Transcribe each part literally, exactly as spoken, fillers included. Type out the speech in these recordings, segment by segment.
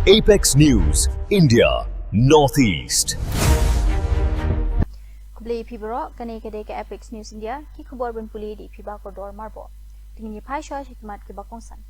Apex News, India, Northeast. Khublei phi baroh, kane ka dei ka Apex News India, ki khubor ban pule da i Phibakordor Marbok. Te ngin ïa phai shuwa sha ki mat kiba kongsan.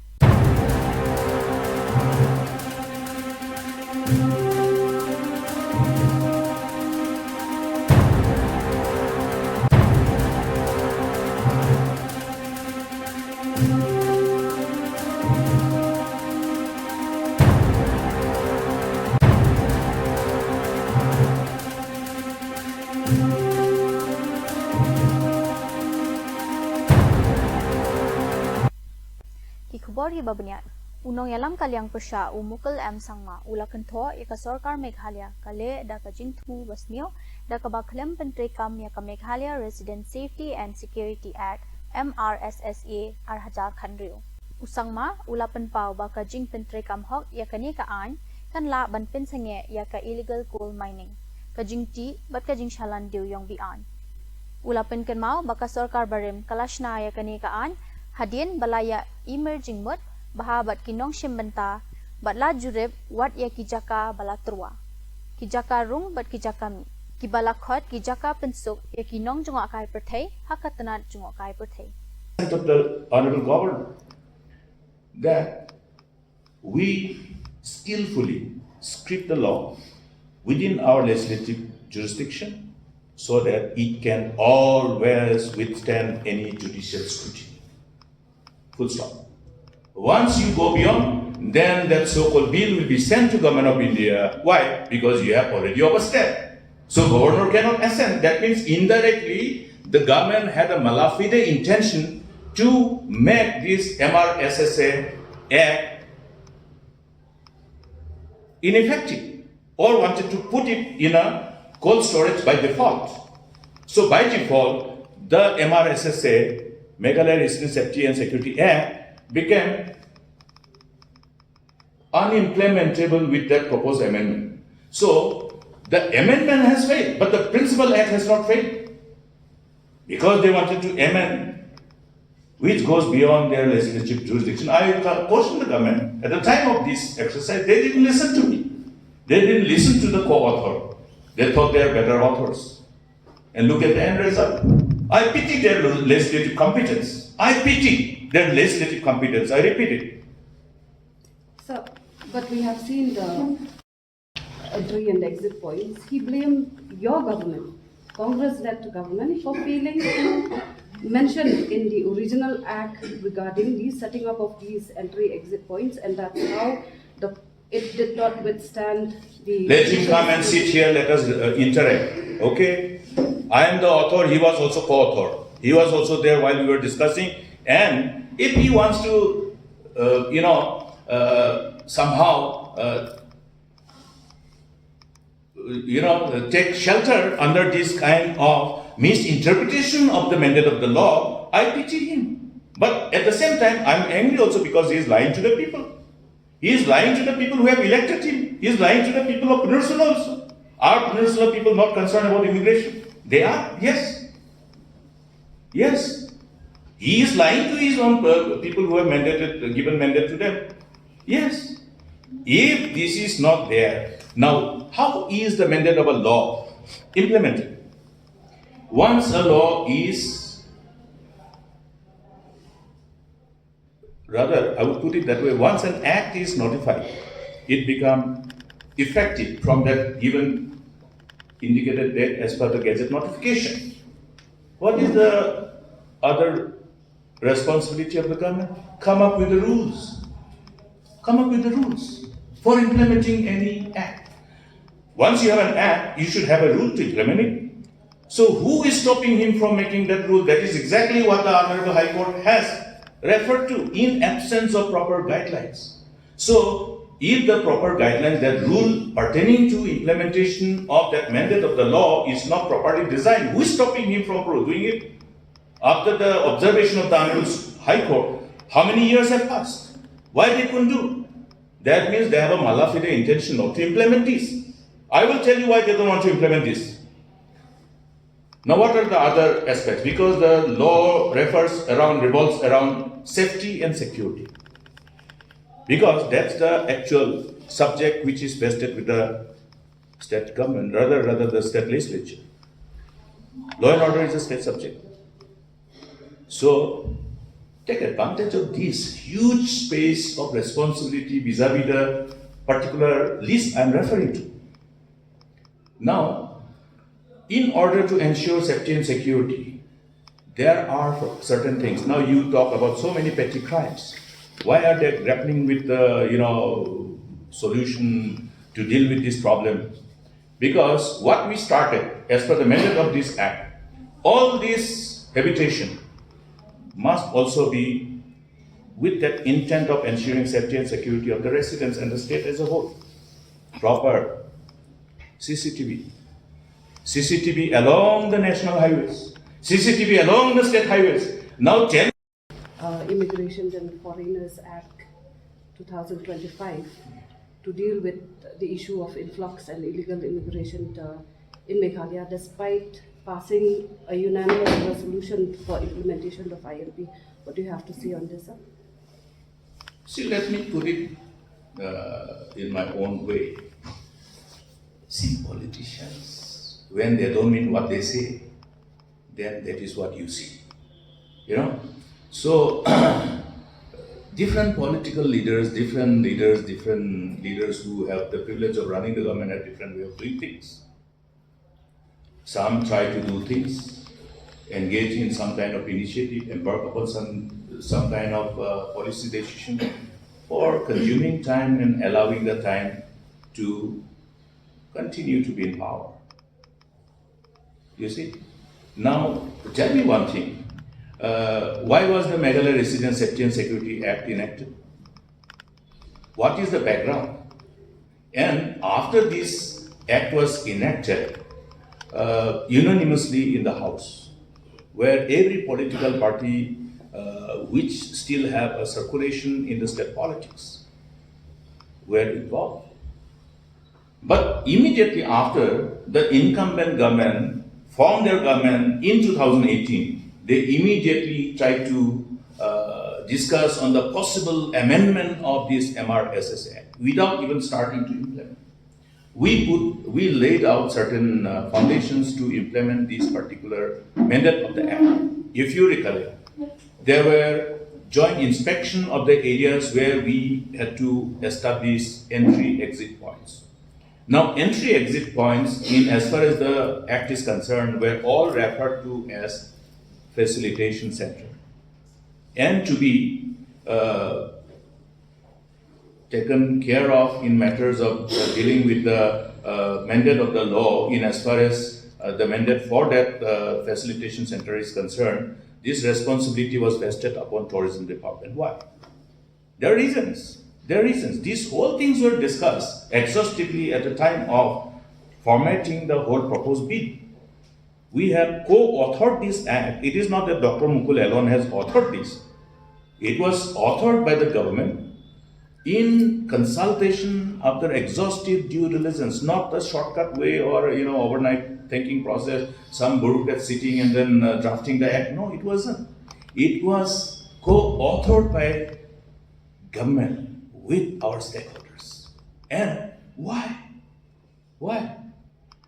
Ki khubor kiba bniah. U nongïalam ka liang pyrshah u Mukul M Sangma u la kynthoh ïa ka sorkar Meghalaya ka leh da ka jingthmu basniew da kaba khlem pyntreikam ïa ka Meghalaya Resident Safety and Security Act, M R S S A, ar hajar khathynriew. U Sangma u la pynpaw ba ka jingpyntreikam hok ïa kane ka aiñ kan lah ban pynsangeh ïa ka illegal coal mining, ka jingtih bad ka jingshalan dewïong be-aiñ. U la pynkynmaw ba ka sorkar barim ka la shna ïa kane ka aiñ hadien ba la ïa-i mir jingmut bha bad ki nongshim bynta bad la jurip wat ïa ki jaka ba la tyrwa, ki jaka rung bad ki jaka mih, kiba la khot ki jaka pynsuk ïa ki nongjngohkai pyrthei ha ka tnat jngohkai pyrthei. Of the Honorable Governor, that we skillfully script the law within our legislative jurisdiction so that it can always withstand any judicial scrutiny. Full stop. Once you go beyond, then that so-called bill will be sent to Government of India. Why? Because you have already overstepped. So governor cannot assent. That means indirectly the government had a mala fide intention to make this M R S S A Act ineffective or wanted to put it in a cold storage by default. So by default, the M R S S A, Meghalaya Resident Safety and Security Act, became unimplementable with that proposed amendment. So the amendment has failed, but the principal act has not failed. Because they wanted to amend, which goes beyond their legislative jurisdiction. I ca-, caution the government, at the time of this exercise, they didn't listen to me. They didn't listen to the co-author. They thought they are better authors. And look at the end result. I pity their legislative competence. I pity their legislative competence. I repeat it. So, but we have seen the entry and exit points. He blamed your government, Congress-led government, for failing to mention in the original act regarding the setting up of these entry exit points, and that's how the, it did not withstand the. Let him come and sit here, let us, uh, interact. Okay? I am the author, he was also co-author. He was also there while we were discussing, and if he wants to, uh, you know, uh, somehow, uh, you know, take shelter under this kind of misinterpretation of the mandate of the law, I pity him. But at the same time, I'm angry also because he is lying to the people. He is lying to the people who have elected him. He is lying to the people of Peninsula also. Are Peninsula people not concerned about immigration? They are, yes. Yes. He is lying to his own, uh, people who have mandated, given mandate to them. Yes. If this is not there, now how is the mandate of a law implemented? Once a law is, rather, I would put it that way, once an act is notified, it become effective from that given indicated date as per the gazette notification. What is the other responsibility of the government? Come up with the rules. Come up with the rules for implementing any act. Once you have an act, you should have a rule to implement it. So who is stopping him from making that rule? That is exactly what the Honorable High Court has referred to, in absence of proper guidelines. So if the proper guidelines, that rule pertaining to implementation of that mandate of the law is not properly designed, who is stopping him from pro-, doing it? After the observation of the Honorable High Court, how many years have passed? Why they couldn't do? That means they have a mala fide intention not to implement this. I will tell you why they don't want to implement this. Now, what are the other aspects? Because the law refers around, revolves around safety and security. Because that's the actual subject which is vested with the state government, rather, rather the state legislature. Law and order is a state subject. So take advantage of this huge space of responsibility vis-a-vis the particular list I'm referring to. Now, in order to ensure safety and security, there are certain things. Now you talk about so many petty crimes. Why are they grappling with the, you know, solution to deal with this problem? Because what we started as per the mandate of this act, all this habitation must also be with that intent of ensuring safety and security of the residents and the state as a whole. Proper C C T V. C C T V along the national highways. C C T V along the state highways. Now tell uh, Immigration and Foreigners Act two thousand twenty-five to deal with the issue of influx and illegal immigration uh, in Meghalaya, despite passing a unanimous resolution for implementation of I L P. What do you have to say on this, sir? See, let me put it uh, in my own way. See, politicians, when they don't mean what they say, then that is what you see. You know? So, different political leaders, different leaders, different leaders who have the privilege of running the government have different way of doing things. Some try to do things, engage in some kind of initiative, embark upon some, some kind of uh, policy decision for consuming time and allowing the time to continue to be in power. You see? Now, tell me one thing. Uh, why was the Meghalaya Resident Safety and Security Act enacted? What is the background? And after this act was enacted uh, unanimously in the House, where every political party uh, which still have a circulation in the state politics were involved. But immediately after, the incumbent government formed their government in two thousand eighteen. They immediately tried to uh, discuss on the possible amendment of this M R S S Act without even starting to implement. We put, we laid out certain uh, foundations to implement this particular mandate of the Act. If you recollect, there were joint inspection of the areas where we had to establish entry exit points. Now, entry exit points, in as far as the Act is concerned, were all referred to as facilitation center and to be uh, taken care of in matters of uh, dealing with the uh, mandate of the law in as far as uh, the mandate for that uh, facilitation center is concerned. This responsibility was vested upon tourism department. Why? There are reasons. There are reasons. These whole things were discussed exhaustively at the time of formatting the whole proposed bill. We have co-authored this act. It is not that Doctor Mukul alone has authored this. It was authored by the government in consultation after exhaustive due diligence, not the shortcut way or, you know, overnight thinking process, some bureaucrat sitting and then uh, drafting the act. No, it wasn't. It was co-authored by government with our stakeholders. And why? Why?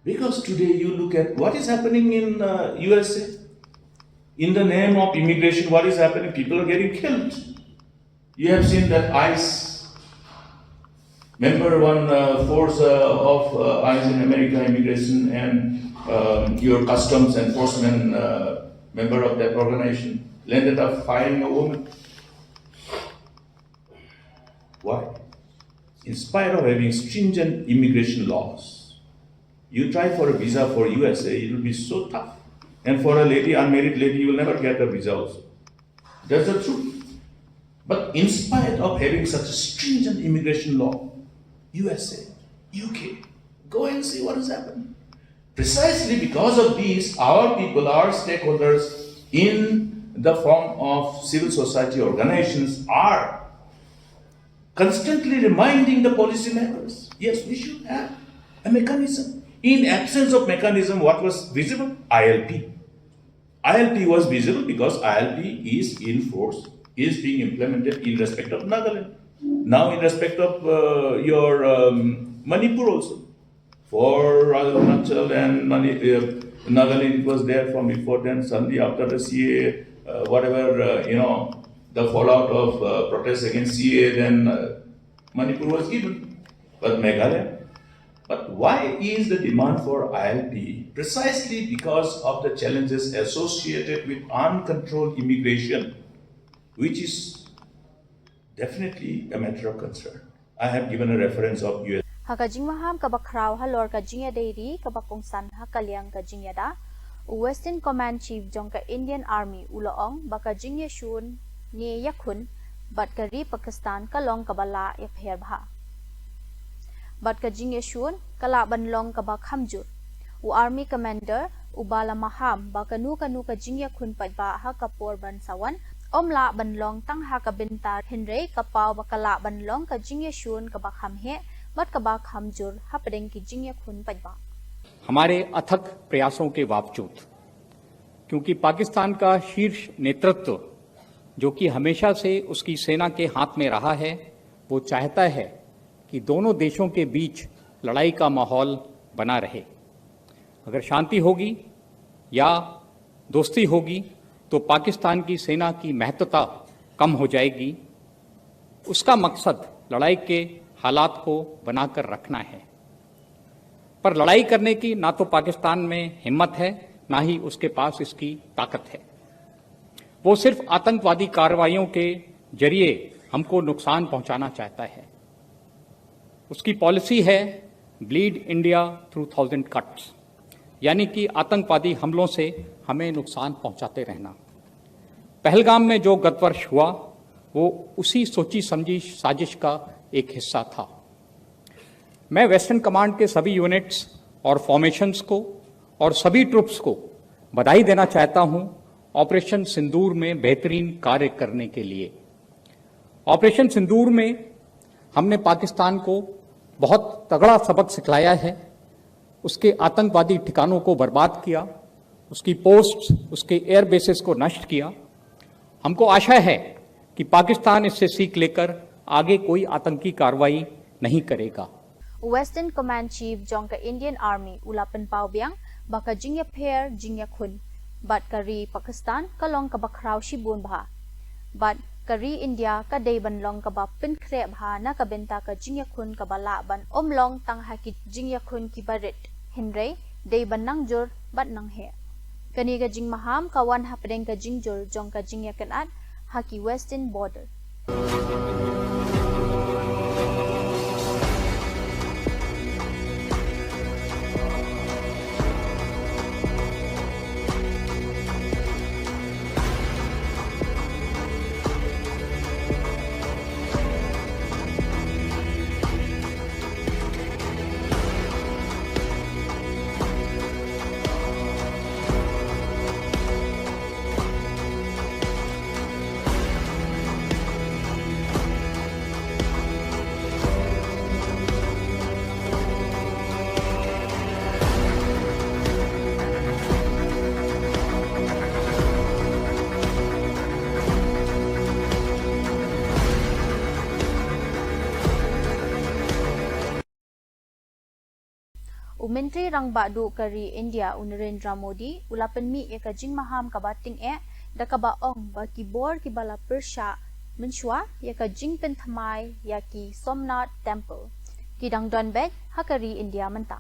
Because today you look at what is happening in uh, U S A. In the name of immigration, what is happening? People are getting killed. You have seen that ICE member, one uh, force uh, of uh, ICE in America, immigration and um, your customs enforcement uh, member of that organization, landed up firing a woman. Why? In spite of having stringent immigration laws, you try for a visa for U S A, it will be so tough. And for a lady, unmarried lady, you will never get a visa also. That's the truth. But in spite of having such a stringent immigration law, U S A, U K, go and see what has happened. Precisely because of these, our people, our stakeholders in the form of civil society organizations are constantly reminding the policymakers, yes, we should have a mechanism. In absence of mechanism, what was visible? I L P. I L P was visible because I L P is in force, is being implemented in respect of Nagaland. Now, in respect of uh, your um, Manipur also, for Arunachal and Mani- uh, Nagaland, it was there from before then. Suddenly, after the C A A, uh, whatever, uh, you know, the fallout of uh, protests against C A A, then uh, Manipur was given. But Meghalaya, but why is the demand for I L P? Precisely because of the challenges associated with uncontrolled immigration, which is definitely a matter of concern. I have given a reference of U S. Ha ka jingmaham kaba khraw halor ka jingïadei ri kaba kongsan ha ka liang ka jingïada, u Western Command Chief jong ka Indian Army u la ong ba ka jingïashun ne ïakhun bad ka ri Pakistan ka long kaba la ïapher bha. Bad ka jingïashun ka lah ban long kaba kham jur. U Army Commander u ba la maham ba kano kano ka jingïakhun paidbah ha ka por ban sa wan um lah ban long tang ha ka bynta, hynrei ka paw ba ka lah ban long ka jingïashun kaba kham heh bad kaba kham jur hapdeng ki jingïakhun paidbah. हमारे अथक प्रयासों के बावजूद, क्योंकि पाकिस्तान का शीर्ष नेतृत्व, जो कि हमेशा से उसकी सेना के हाथ में रहा है, वो चाहता है कि दोनों देशों के बीच लड़ाई का माहौल बना रहे। अगर शांति होगी या दोस्ती होगी, तो पाकिस्तान की सेना की महत्ता कम हो जाएगी। उसका मकसद लड़ाई के हालात को बनाकर रखना है। पर लड़ाई करने की ना तो पाकिस्तान में हिम्मत है, ना ही उसके पास इसकी ताकत है। वो सिर्फ आतंकवादी कार्रवाइयों के जरिए हमको नुकसान पहुंचाना चाहता है। उसकी पॉलिसी है Bleed India through thousand cuts, यानी कि आतंकवादी हमलों से हमें नुकसान पहुंचाते रहना। पहलगाम में जो गत वर्ष हुआ, वो उसी सोची समझी साजिश का एक हिस्सा था। मैं वेस्टर्न कमांड के सभी यूनिट्स और फॉर्मेशंस को और सभी ट्रुप्स को बधाई देना चाहता हूं ऑपरेशन सिंदूर में बेहतरीन कार्य करने के लिए। ऑपरेशन सिंदूर में हमने पाकिस्तान को बहुत तगड़ा सबक सिखलाया है। उसके आतंकवादी ठिकानों को बर्बाद किया, उसकी पोस्ट, उसके एयर बेसिस को नष्ट किया। हमको आशा है कि पाकिस्तान इससे सीख लेकर आगे कोई आतंकी कार्रवाई नहीं करेगा। U Western Command Chief jong ka Indian Army u la pynpaw biang ba ka jingïapher jingïakhun bad ka ri Pakistan ka long kaba khraw shibun bha. Bad ka ri India ka dei ban long kaba pynkhreh bha na ka bynta ka jingïakhun kaba lah ban um long tang ha ki jingïakhun kiba rit, hynrei dei ban nang jur bad nang heh. Kane ka jingmaham ka wan hapdeng ka jingjur jong ka jingïakynad ha ki western border. U Myntri Rangbah Duh ka ri India u Narendra Modi u la pynmih ïa ka jingmaham kaba tyngeh da kaba ong ba ki bor kiba la pyrshah mynshuwa ïa ka jingpynthymmai ïa ki Somnath Temple ki dang don beit ha ka ri India mynta.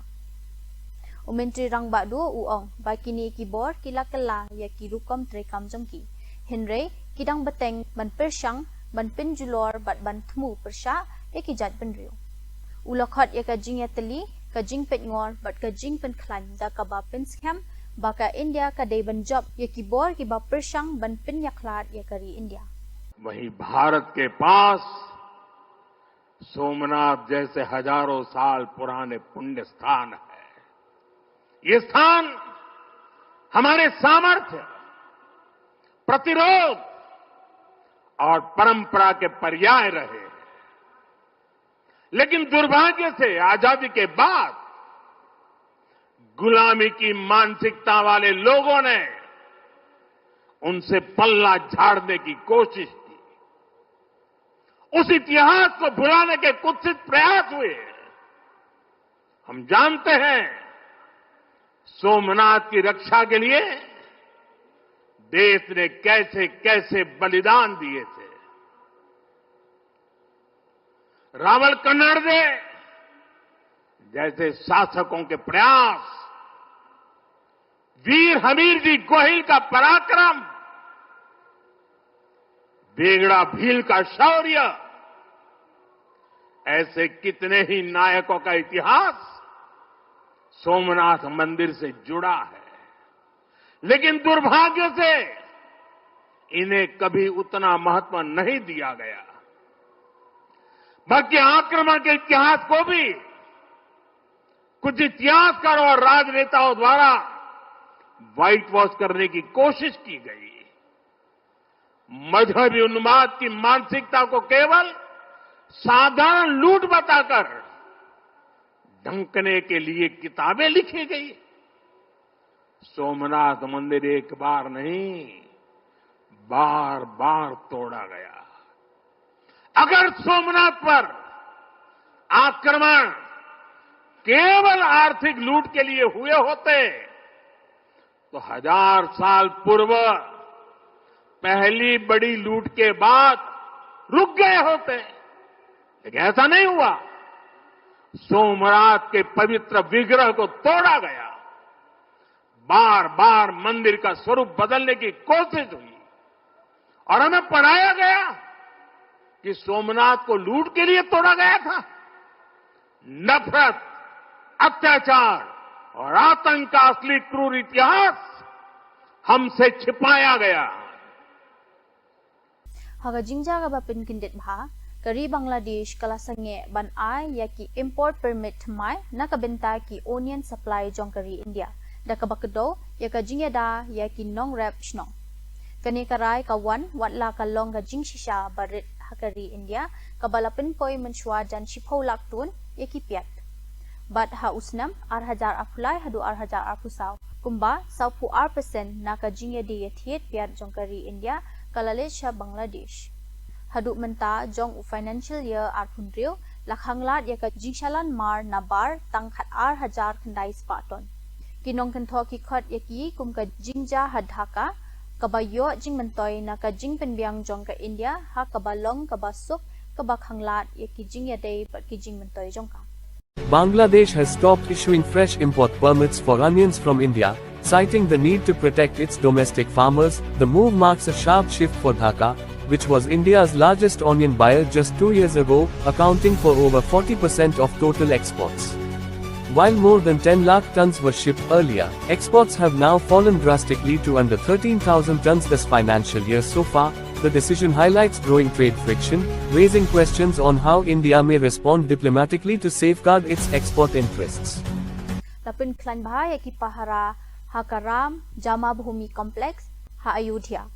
U Myntri Rangbah Duh u ong ba kine ki bor ki la kylla ïa ki rukom treikam jong ki, hynrei ki dang bteng ban pyrshang, ban pynjulor bad ban thmu pyrshah ïa ki jaitbynriew. U la khot ïa ka jingïatylli, ka jingpeitngor bad ka jingpynkhlaiñ da kaba pynskhem ba ka India ka dei ban jop ïa ki bor kiba pyrshang ban pynïakhlad ïa ka ri India. वहीं भारत के पास सोमनाथ जैसे हजारों साल पुराने पुण्य स्थान है। ये स्थान हमारे सामर्थ्य, प्रतिरोध और परंपरा के पर्याय रहे हैं। लेकिन दुर्भाग्य से आजादी के बाद गुलामी की मानसिकता वाले लोगों ने उनसे पल्ला झाड़ने की कोशिश की। उस इतिहास को भुलाने के कुत्सित प्रयास हुए। हम जानते हैं, सोमनाथ की रक्षा के लिए देश ने कैसे कैसे बलिदान दिए थे। रावल कन्नड़ दे जैसे शासकों के प्रयास, वीर हमीर जी गोहिल का पराक्रम, बेगड़ा भील का शौर्य, ऐसे कितने ही नायकों का इतिहास सोमनाथ मंदिर से जुड़ा है। लेकिन दुर्भाग्य से इन्हें कभी उतना महत्व नहीं दिया गया, बल्कि आक्रमण के इतिहास को भी कुछ इतिहासकारों और राजनेताओं द्वारा व्हाइट वॉश करने की कोशिश की गई। मजहबी उन्माद की मानसिकता को केवल साधारण लूट बताकर ढंकने के लिए किताबें लिखी गई। सोमनाथ मंदिर एक बार नहीं, बार बार तोड़ा गया। अगर सोमनाथ पर आक्रमण केवल आर्थिक लूट के लिए हुए होते, तो हजार साल पूर्व पहली बड़ी लूट के बाद रुक गए होते, लेकिन ऐसा नहीं हुआ। सोमनाथ के पवित्र विग्रह को तोड़ा गया, बार बार मंदिर का स्वरूप बदलने की कोशिश हुई और हमें पढ़ाया गया कि सोमनाथ को लूट के लिए तोड़ा गया था। नफरत, अत्याचार और आतंक का असली क्रूर इतिहास हमसे छिपाया गया। Ha ka jingjia kaba pynkyndit bha, ka ri Bangladesh ka la sangeh ban ai ïa ki import permit thymmai na ka bynta ki onion supply jong ka ri India, da kaba kdew ïa ka jingïada ïa ki nongrep shnong. Kane ka rai ka wan wat la ka long ka jingshisha ba rit ha ka ri India, kaba la pynpoi mynshuwa jan shiphew lak tun ïa ki piat. Bad ha u snem ar hajar arphew lai haduh ar hajar arphew saw, kumba sawphew ar percent na ka jingïadei ïathied piat jong ka ri India ka la leit sha Bangladesh. Haduh mynta jong u financial year arphew hynriew la khanglad ïa ka jingshalan mar na bar tang khatar hajar khyndai spah ton. Ki nongkynthoh ki khot ïa ki kum ka jingjia ha Dhaka, kaba ïoh jingmyntoi na ka jingpynbiang jong ka India ha kaba long kaba suk, kaba khanglad ïa ki jingïadei bad ki jingmyntoi jong ka. Bangladesh has stopped issuing fresh import permits for onions from India, citing the need to protect its domestic farmers. The move marks a sharp shift for Dhaka, which was India's largest onion buyer just two years ago, accounting for over forty percent of total exports. While more than ten lakh tons were shipped earlier, exports have now fallen drastically to under thirteen thousand tons this financial year so far. The decision highlights growing trade friction, raising questions on how India may respond diplomatically to safeguard its export interests. La pynkhlaiñ bha ïa ki pahara ha ka Ram Janmabhoomi Complex ha Ayodhya.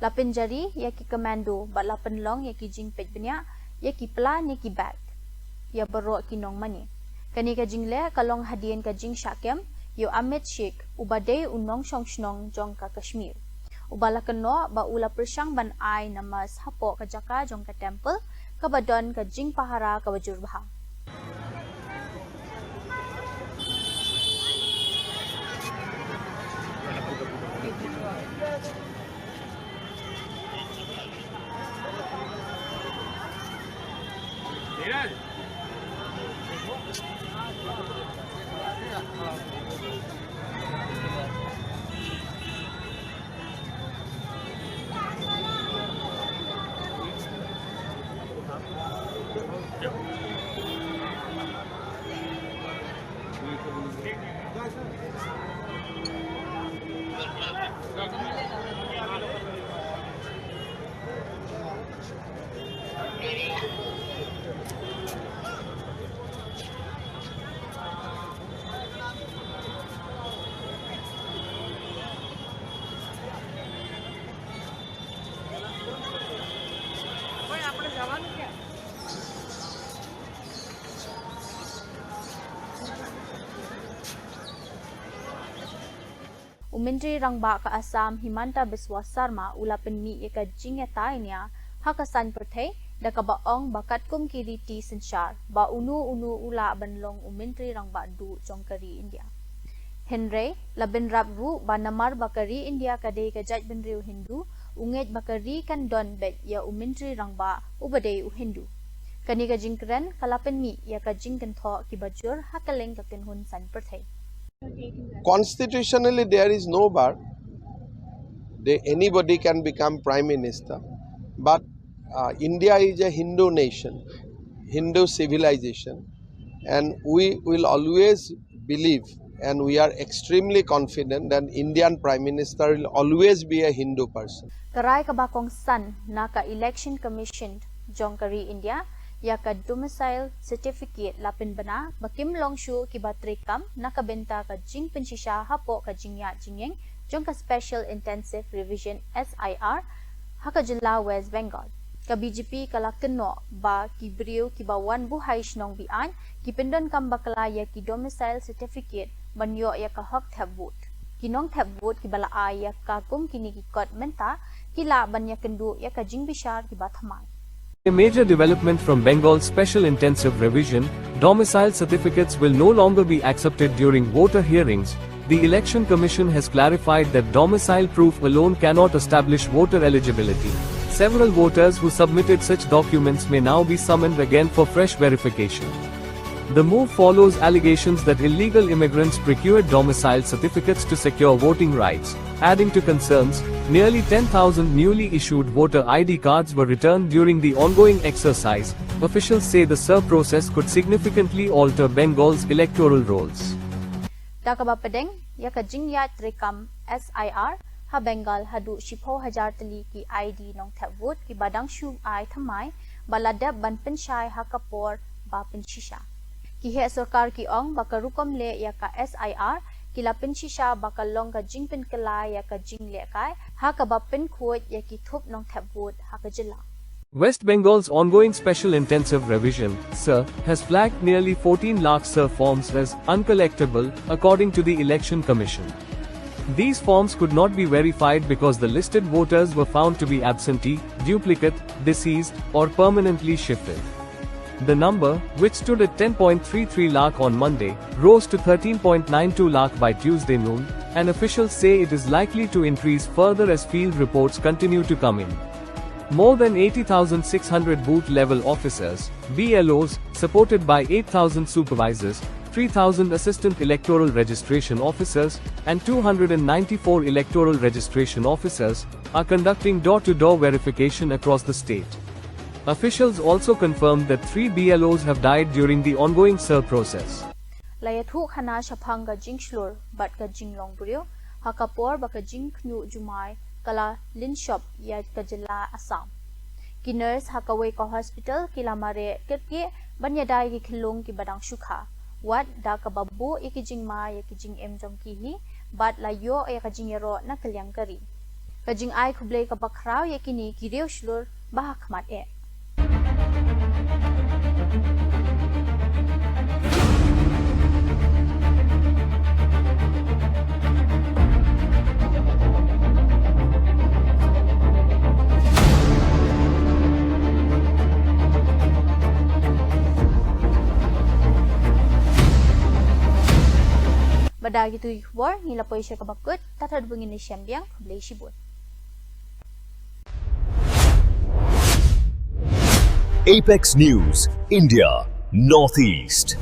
La pynjari ïa ki commando bad la pynlong ïa ki jingpeit bniah ïa ki plan ïa ki bag ïa baroh ki nongmane. Kane ka jingleh ka long hadien ka jingshah kem ïa u Amit Sheikh, uba dei u nongshong shnong jong ka Kashmir, uba la kynnoh ba u la pyrshang ban ai namas hapoh ka jaka jong ka temple kaba don ka jingpahara kaba jur bha. U Myntri Rangbah ka Assam Himanta Biswa Sarma u la pynmih ïa ka jingïatai nia ha ka saiñ pyrthei da kaba ong ba katkum ki riti synshar ba uno uno u lah ban long u Myntri Rangbah Duh jong ka ri India. Hynrei la bynrap ruh ba namar ba ka ri India ka dei ka jaitbynriew Hindu, u ngeit ba ka ri kan don beit ïa u Myntri Rangbah uba dei u Hindu. Kane ka jingkren ka la pynmih ïa ka jingkynthoh kiba jur ha kylleng ka kynhun saiñ pyrthei. Constitutionally, there is no bar. They, anybody can become prime minister. But uh, India is a Hindu nation, Hindu civilization, and we will always believe, and we are extremely confident that Indian prime minister will always be a Hindu person. Ka rai kaba kongsan na ka Election Commission jong ka ri India ïa ka domicile certificate la pynbna ba kim long shuh kiba treikam na ka bynta ka jingpynshisha hapoh ka jingïaid jingïeng jong ka Special Intensive Revision, S I R, ha ka jylla West Bengal. Ka B J P ka la kynnoh ba ki briew kiba wan buhai shnong be-aiñ ki pyndonkam bakla ïa ki domicile certificate ban ïoh ïa ka hok thep vote. Ki nongthep vote kiba la ai ïa ka kum kine ki kot mynta ki lah ban ïakynduh ïa ka jingbishar kiba thymmai. A major development from Bengal's Special Intensive Revision, domicile certificates will no longer be accepted during voter hearings. The Election Commission has clarified that domicile proof alone cannot establish voter eligibility. Several voters who submitted such documents may now be summoned again for fresh verification. The move follows allegations that illegal immigrants procured domicile certificates to secure voting rights. Adding to concerns, nearly ten thousand newly issued voter I D cards were returned during the ongoing exercise. Officials say the S I R process could significantly alter Bengal's electoral rolls. Da kaba pdeng ïa ka jingïaid treikam S I R ha Bengal, haduh shiphew hajar tylli ki I D nongthep vote kiba dang shu ai thymmai ba la dep ban pynshai ha ka por ba pynshisha. Ki heh sorkar ki ong ba ka rukom leh ïa ka S I R ki la pynshisha ba ka long ka jingpynkylla ïa ka jinglehkai ha kaba pynkhuid ïa ki thup nongthep vote ha ka jylla. West Bengal's ongoing Special Intensive Revision, S I R, has flagged nearly fourteen lakh S I R forms as uncollectible, according to the Election Commission. These forms could not be verified because the listed voters were found to be absentee, duplicate, deceased, or permanently shifted. The number, which stood at ten point three three lakh on Monday, rose to thirteen point nine two lakh by Tuesday noon, and officials say it is likely to increase further as field reports continue to come in. More than eighty thousand six hundred booth level officers, B L Os, supported by eight thousand supervisors, three thousand assistant electoral registration officers, and two hundred ninety-four electoral registration officers, are conducting door to door verification across the state. Officials also confirmed that three B L Os have died during the ongoing S I R process. La ïathuh khana shaphang ka jingshlur bad ka jinglong briew ha ka por ba ka jingkhñiuh jumai ka la lynshop ïa ka jylla Assam. Ki nurse ha kawei ka hospital ki la mareh kyrkieh ban ïada ïa ki khyllung kiba dang shu kha, wat da kaba buh ïa ki jingma ïa ki jingim jong ki hi bad la ïoh ïa ka jingïaroh na ka liang ka ri. Ka jingai khublei kaba khraw ïa kine ki riewshlur ba ha khmat eh. Bad da kito ki khubor ngi la poi sha kaba kut, tad haduh ba ngin ïashem biang, khublei shibun. Apex News, India, Northeast.